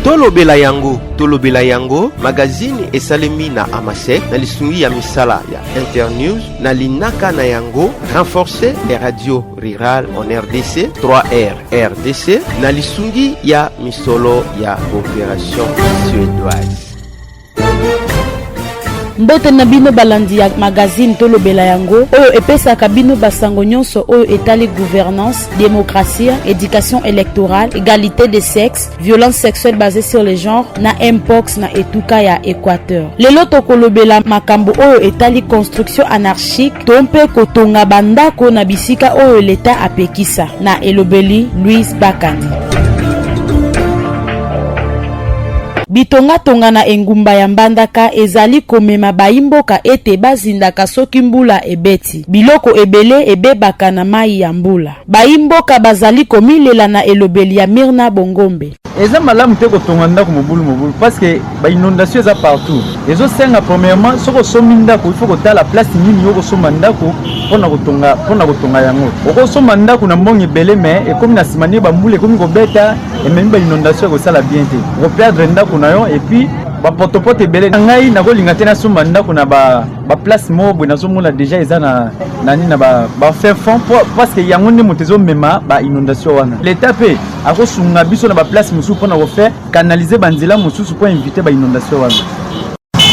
Tolobela yango, tolobela yango, magazini esalemi na Amasek na lisungi ya misala ya Internews na linaka na yango renforcer les radios rurales en RDC 3R RDC na lisungi ya misolo ya coopération suédoise. Mbote na bino balandi ya magazine Tolobela yango oyo epesaka bino basango nyonso oyo etali gouvernance, démocratie, éducation électorale, égalité des sexes, violence sexuelle basée sur le genre na mpox na etuka ya Équateur. Lelo tokolobela makambo oyo etali construction anarchique to mpe kotonga bandako na bisika oyo leta apekisa na elobeli Louise Bakandi. Bitongatonga na engumba ya Mbandaka ezali komema baimboka ete bazindaka soki mbula ebeti. Biloko ebele ebebaka na mayi ya mbula. Baimboka bazali komilela na elobeli ya Myrna Bongombe. Eza malamu te kotonga ndako mobulu mobulu parce que ba inondation eza partout. Ezosenga premièrement soki osombi ndako il faut kotala place nini yo okosomba ndako mpona kotonga mpona kotonga yango. Okosomba ndako na mbongo ebele mais ekomi na nsima nde bambula ekomi kobeta ememi ba inondation ekosala bien te. Okoperdre ndako na yo et puis bapotopoto ebele. Ngai nakolinga te nasomba ndako na ba ba place moko boye nazomona deja eza na nani na ba, ba fin fond parce que yango nde moto ezomema ba inondation wana. Leta mpe akosunga biso na ba place mosusu mpona kofaire canaliser banzela mosusu mpo éviter ba inondation wana.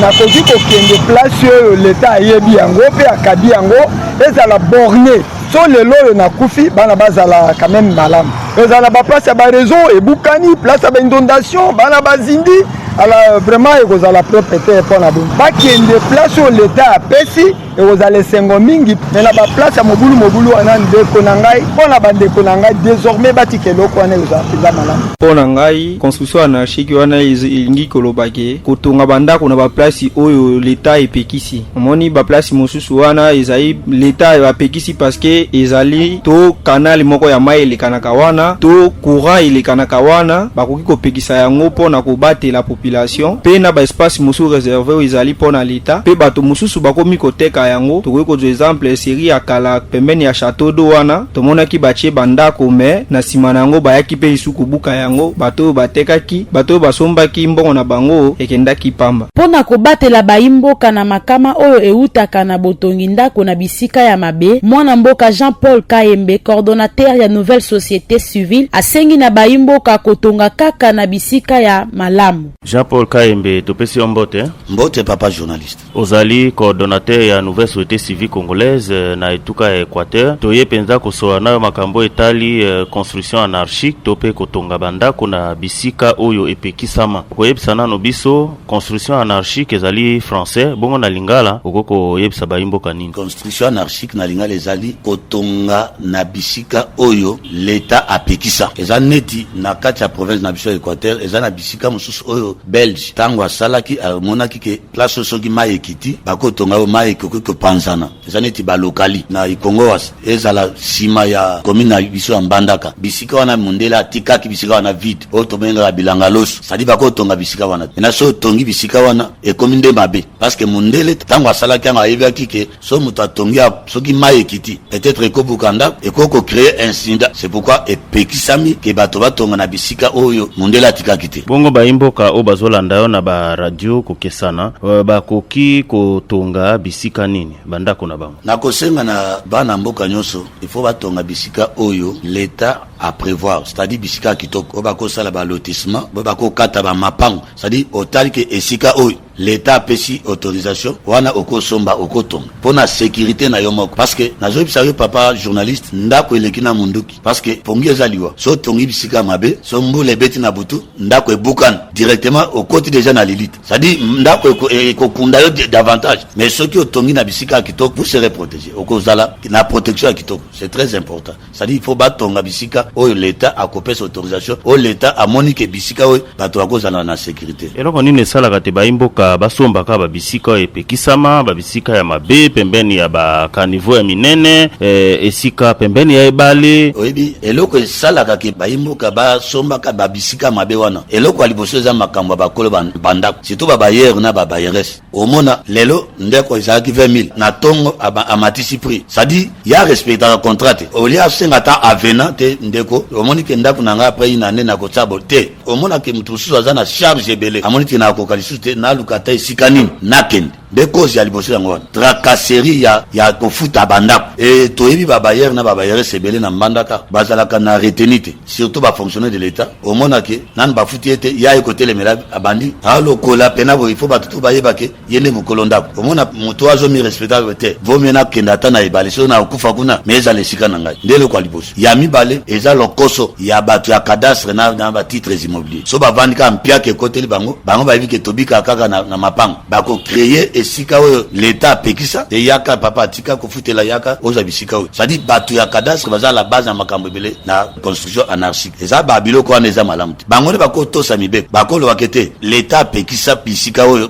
Nakoki kokende place oyo leta ayebi yango mpe akabi yango ezala borne so lelo oyo nakufi bana bazala quand même malamu. Ezala ba place ya ba réseau ebukani, place ya ba inondation, bana bazindi ala vraiment ekozala propre te mpo na bongo. Bakende place oyo leta apesi ekozala esengo mingi, me na baplace ya mobulu mobulu wana ndeko na ngai, mpo na bandeko na ngai désormais batika eloko wana ekozala mpenza malamu. Mpo na ngai construction anarchique wana elingi koloba ke kotonga bandako na baplace oyo leta epekisi. Omoni baplace mosusu wana ezali leta bapekisi parce que ezali to canal moko ya mai elekanaka wana to courant elekanaka wana, bakoki kopekisa yango mpo na kobatela population. Mpe na baespace mosusu réservé oyo ezali mpo na leta mpe bato mosusu bakomi koteka yango. Tokoki kozwa exemple série ya kala pembeni ya château d'eau wana tomonaki batie bandako me na nsima na yango bayaki mpe lisu kobuka yango. Bato oyo batekaki, bato oyo basombaki, mbongo na bango ekendaki pamba. Mpo na kobatela baimboka na makama oyo eutaka na botongi ndako na bisika ya mabe, mwana mboka Jean-Paul Kayembe, coordonnateur ya Nouvelle Société Civile, asengi na baimboka kotonga kaka na bisika ya malamu. Jean-Paul Kayembe, topesi yo mbote. Mbote papa journaliste. Ozali coordonnateur ya Nouvelle Société Civile Congolaise na etuka ya Équateur. Toye mpenza kosola nayo makambo etali construction anarchique to mpe kotonga bandako na bisika oyo epekisama. Koyebisa nano biso construction anarchique ezali français, bongo na lingala okoki koyebisa bayimboka nini? Construction anarchique na lingala ezali kotonga na bisika oyo leta apekisa. Eza neti na kati ya province na biso ya Équateur, eza na bisika mosusu oyo Belge ntango asalaki amonaki ke place oyo soki mai ekiti bakotonga oyo mai ekoki kopanzana. Eza neti balokali na Ikongowas, ezala nsima ya commune na biso ya Mbandaka, bisika wana mondele atikaki bisika wana vide oyo tobengaka bilanga loso, c'est-à-dire bakotonga bisika wana. Mena so otongi bisika wana ekomi nde mabe parce que mondele ntango asalaki yango ayebaki ke so moto atongi soki mai ekiti peut-être ekobuka ndako, ekoki kocréer incident. C'est pourquoi epekisami ke bato batonga na bisika oyo mondele atikaki te. Bongo bayimboka oyo bazolanda yo na baradio kokesana bakoki kotonga bisika nini bandako na bango? Nakosenga na bana mboka nyonso, il faut batonga bisika oyo leta a prévoir, c'est-à-dire bisika ya kitoko oyo bakosala balotissement, oyo bakokata bamapango, c'est-à-dire otali ke esika oyo leta apesi autorisation wana okosomba okotonga mpo na sécurité na yo moko. Parce que nazoyebisa yo papa journaliste, ndako eleki na munduki parce que pongi eza liwa. So otongi bisika mabe, so mbula ebeti na butu, ndako ebukana directement, okoti déjà na lilite, c'est-à-dire ndako ekokunda yo davantage. Mais soki otongi na bisika ya kitoko, vous serez protégé, okozala na protection ya kitoko. C'est très important, c'est-à-dire il faut batonga bisika oyo leta akopesa autorisation, oyo leta amoni ke bisika oyo bato bakozala na sécurité. Eloko nini esalaka te bayimboka basombaka babisika oyo epekisama, babisika ya mabe, pembeni ya bacaniveau ya minene, esika pembeni ya ebale? Oyebi eloko esalaka ke bayimboka basombaka babisika mabe wana? Eloko ya liboso eza makambo ya bakolo bandako, surtout babailleur na babailleresse. Omona lelo ndeko ezalaki 20 000, na ntongo amatisi prix, c'est-à-dire ya respectaka contrat te. Olia asenga ata avenant te. Ndeko, omoni ke ndako na ngai après une année nakotia bo te. Omona ke moto mosusu aza na charge ebele, amoni ke nakoka lisusu te, naluka ata esika nini nakende. Nde cause ya liboso yango wana, tracasserie ya, ya kofuta bandako. E toyebi ba bailleurs na ba bailleresse ebele na Mbandaka bazalaka na retenue te, surtout ba fonctionnaires de l'Etat. Omona ke nanu bafuti ye te, ye aye kotelemela, abandi alokola pena boye, il faut bato to bayeba ke ye nde mokolo ndako. Omona moto azo mi respecter te, vaut mieux nakende ata na ebale, soki nakokufa kuna, mais ezala esika na ngai. Nde eloko ya liboso. Ya mibale eza lokoso ya bato ya cadastre na, na ba titres immobiliers. So bavandi kaka mpiaka ekoteli bango, bango bayebi ke tobikaka kaka na, na mapango. Bako créer esika oyo l'Etat apekisa te, yaka papa atika kofutela, yaka ozwa bisika oyo. C'est-à-dire bato ya cadastre baza la base ya makambo ebele na construction anarchique. Eza ba biloko wana eza malamu te. Bango nde bakotosa mibeko, bakoloba ke te l'Etat apekisa bisika oyo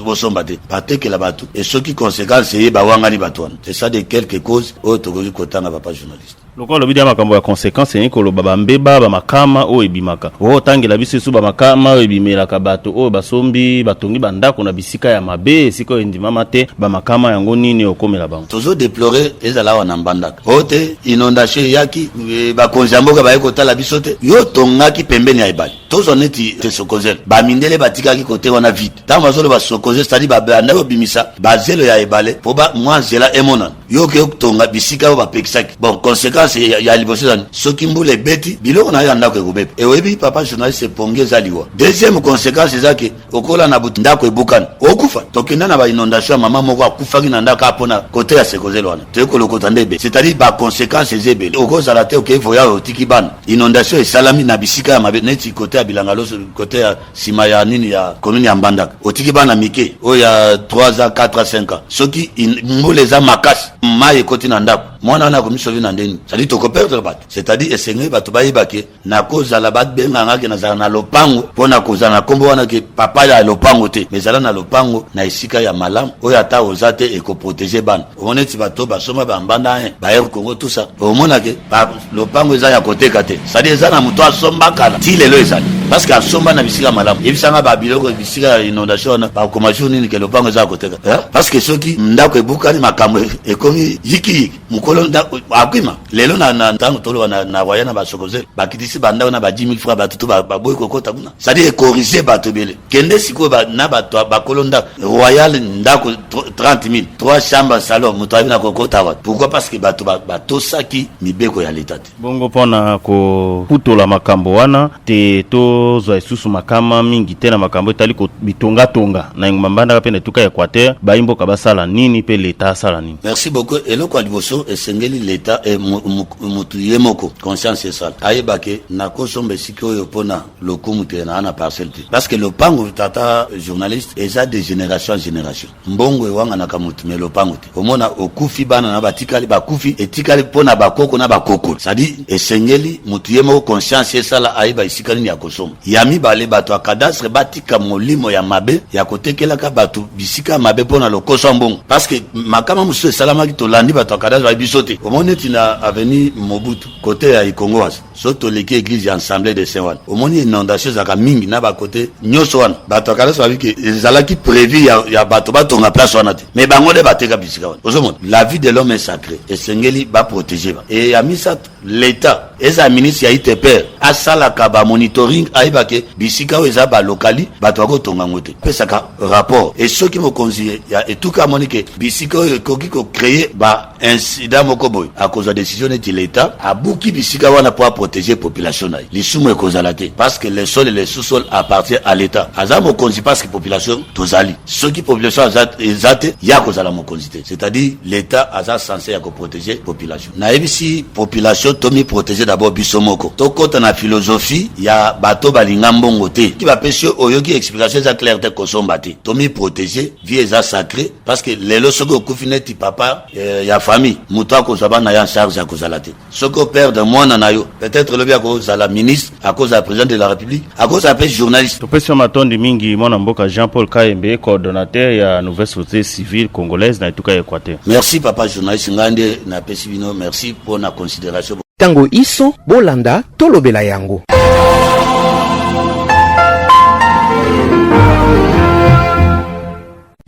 bosomba te, batekela bato, et soki conséquence eye bawangani bato wana. C'est ça de quelques causes oyo tokoki kotanga, papa journaliste. Lokola olobi dia makambo ya conséquence, elingi koloba bambeba, bamakama oyo ebimaka. Oyo otangela biso esu bamakama oyo ebimelaka bato oyo basombi, batongi bandako na bisika ya mabe, esika oyo endimama te, bamakama yango nini okomela bango? Tozo déplorer ezala awa na Mbandaka oyo te inondation eyaki, bakonzi ya mboka baye kotala biso te. Yo tongaki pembeni ya ebale, tozwa neti te Sokozel, bamindele batikaki kote wana vide. Ntango bazoloba Sokozel, c'est-à-dire babandaki kobimisa bazelo ya ebale mpo ba mwa nzela emonana. Yo oke kotonga bisika oyo bapekisaki. Bon, conséquence ya, ya liboso ezali soki mbula ebeti, biloko na yo ya ndako ekobeba. E oyebi papa journaliste, pongi eza liwa. Deuxième conséquence eza ke okola na butu, ndako ebukani, okufa. Tokenda na ba inondation ya mama moko akufaki na ndako kaka mpona kote ya Sekozelo wana, toye kolokota nde ebele. C'est-à-dire ba conséquence eza ebele. Okozala te, okei voyage, otiki bana, inondation esalami na bisika ya mabe neti kote ya bilanga loso, kote ya sima ya nini ya commune ya Mbandaka, otiki bana mike oyo ya 3 ans, 4 ans, 5 ans. Soki mbula eza makasi, mai ekoti na ndako, mwana wana akomisovi na ndeni, c'est-à-dire tokoperdre bato. C'est-à-dire esengeli bato bayeba ke nakozala, babenganga ke nazala na lopango mpo na kozala na nkombo wana ke papa ya lopango te, mais ezala na lopango na esika ya malamu oyo ata oza te ekoprotege bana. Omona neti bato basomba bambanda ba Air Congo, tout ça, omona ke lopango eza ya koteka te, c'est-à-dire eza na moto asomba kala ti lelo ezali parce que asomba na bisika malamu. Yebisanga ba biloko bisika ya inondation wana bakoma jour nini ke lopango eza ya koteka, parce que soki ndako ebukani, makambo ekomi yikiyiki, mokolo akwima. Lelo na ntango toloba na, na roya na basokoze, bakitisi bandako na ba 10 000 francs, bato to baboyi kokota kuna, c'est-à-dire ecorrige bato ebele. Kende sikoyo na bato bakolo ndako royal, ndako 30 000, 3 chambre, salon, moto ayebi na kokota wapi? Pourquoi? Parce que bato batosaki mibeko ya leta te. Bongo mpona koputola makambo wana te, tozwa lisusu makama mingi te na makambo etali bitongatonga na engumba Mbandaka mpe na etuka ya Équateur, bayimboka basala nini mpe leta asala nini? Merci beaucoup. Eloko ya liboso esengeli leta, motu ye moko conscience esala, ayeba ke nakosomba esika oyo mpona lokumu te, naa na parcelle te, parce que lopango, tata journaliste, eza de génération en génération. Mbongo ewanganaka motu, mais lopango te. Omona okufi, bana na batikali bakufi, etikali mpona bakoko na bakokolo. C'est-à-dire esengeli motu ye moko conscience esala, ayeba esika nini ya kosomba. Ya mibale, bato ya cadastre batika molimo ya mabe ya kotekelaka bato bisika ya mabe mpona lokoso ya mbongo, parce que makama mosusu esalamaki, tolandi bato ya cadastre bayebi biso te. Omoni neti na avenue Mobutu, kote ya Ikongo waza, so toleki église ya Assemblée de Saint wana, omoni inondation ezalaka mingi na bakote nyonso wana. Bato ya cadastre babi ke ezalaki prévu ya, ya bato batonga place wana te, mais bango nde bateka bisika wana. Ozomona, la vie de l'homme est sacrée, esengeli baprotéger ba. E ya misato, l'état, eza ministre ya ITPR, asalaka bamonitoring, ayeba ke bisika oyo eza balokali, bato bakotonga yango te, apesaka rapport. E soki mokonzi ya etuka amoni ke bisika oyo ekoki kocréer ba incident moko boye, akozwa décision neti l'état abuki bisika wana mpo aprotéger population na ye. Lisumu ekozala te, parce que le sol et le sous-sol appartient à l'état. Aza mokonzi parce que population tozali. Soki population eza te, ya kozala mokonzi te. C'est-à-dire l'état aza censé ya koprotéger population. Nayebisi population tomi protéger d'abord biso moko, tokɔta na philosophie ya bato balinga mbongo te. Ki bapesi yo, oyoki explication eza claire te, kosomba te. Tomi protéger, vie eza sacré, parce que lelo soki okufi neti papa ya famille, moto akozwa bana ya en charge akozala te. Soki operdre mwana na yo, peut-être lobi akozala ministre, akozala président de la République, akozala mpe journaliste. Topesi yo matondi mingi, mwana mboka Jean Paul Kayembe, coordonnateur ya Nouvelle Société Civile Congolaise na etuka ya Équateur. Merci papa journaliste, ngai nde napesi bino merci mpo na considération. Ntango iso bolanda Tolobela yango.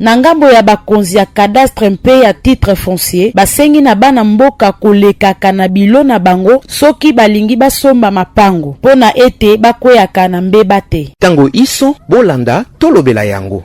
Na ngambo ya bakonzi ya cadastre mpe ya titre foncier, basengi na bana mboka kolekaka na bilo na bango soki balingi basomba mapango mpo na ete bakweyaka na mbeba te. Tango iso, bolanda tolobela yango.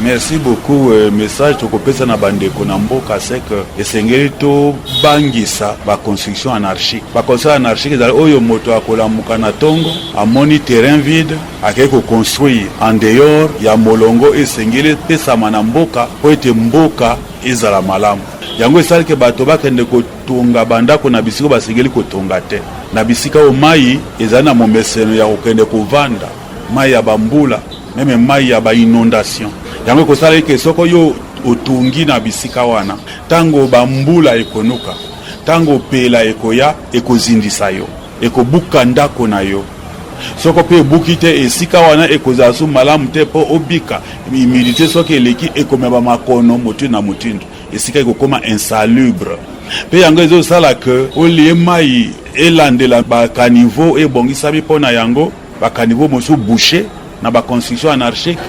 Merci beaucoup. Message tokopesa na bandeko na mboka, c'est que esengeli tobangisa baconstruction anarchique. Baconstruction anarchique ezali oyo moto akolamuka na ntongo, amoni terrain vide, akei koconstruire en dehors ya molongo esengeli epesama na mboka mpo ete mboka ezala malamu. Yango esalaki bato bakende kotonga bandako na bisika basengeli kotonga te, na bisika oyo mai ezali na momeseno ya kokende kovanda, mai ya bambula, même mai ya bainondation. Yango ekosala eke soko yo otungi na bisika wana, ntango bambula ekonuka, ntango pela ekoya, ekozindisa yo, ekobuka ndako na yo. Soko mpe ebuki te, esika wana ekozala su malamu te mpo obika. Humidité soki eleki, ekomema makono motindo na motindo, esika ekokóma insalubre. Mpe yango ezosala ke olie mai elandela bacaniveau ebongisami mpo na yango, bacaniveau mosusu bouché na baconstruction anarchique,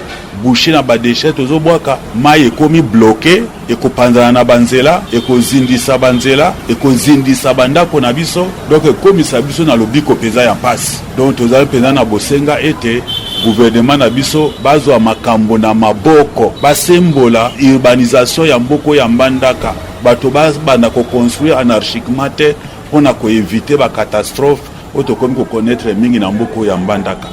bouché na badéchets tozobwaka. Mai ekomi bloqué, ekopanzana na banzela, ekozindisa banzela, ekozindisa bandako na biso. Donc ekomisa biso na lobiko mpenza ya mpasi. Donc tozali mpenza na bosenga ete gouvernement na biso bazwa makambo na maboko, basembola urbanisation ya mboka ya Mbandaka, bato babanda koconstruire anarchiquement te, mpona koéviter bacatastrophe oyo tokomi koconnaître mingi na mboka ya Mbandaka.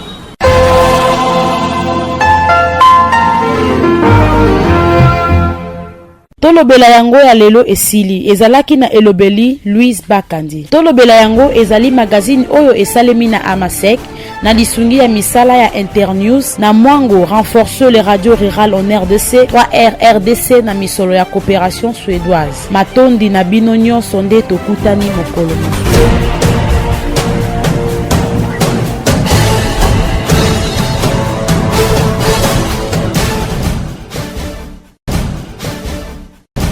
Tolobela yango ya lelo esili. Ezalaki na elobeli Louise Bakandi. Tolobela yango ezali magazine oyo esalemi na Amasek na lisungi ya misala ya Internews na mwango Renforcer les radios rurales en RDC, 3R RDC, na misolo ya coopération suédoise. Matondi na bino nyonso, nde tokutani mokolo mosusu.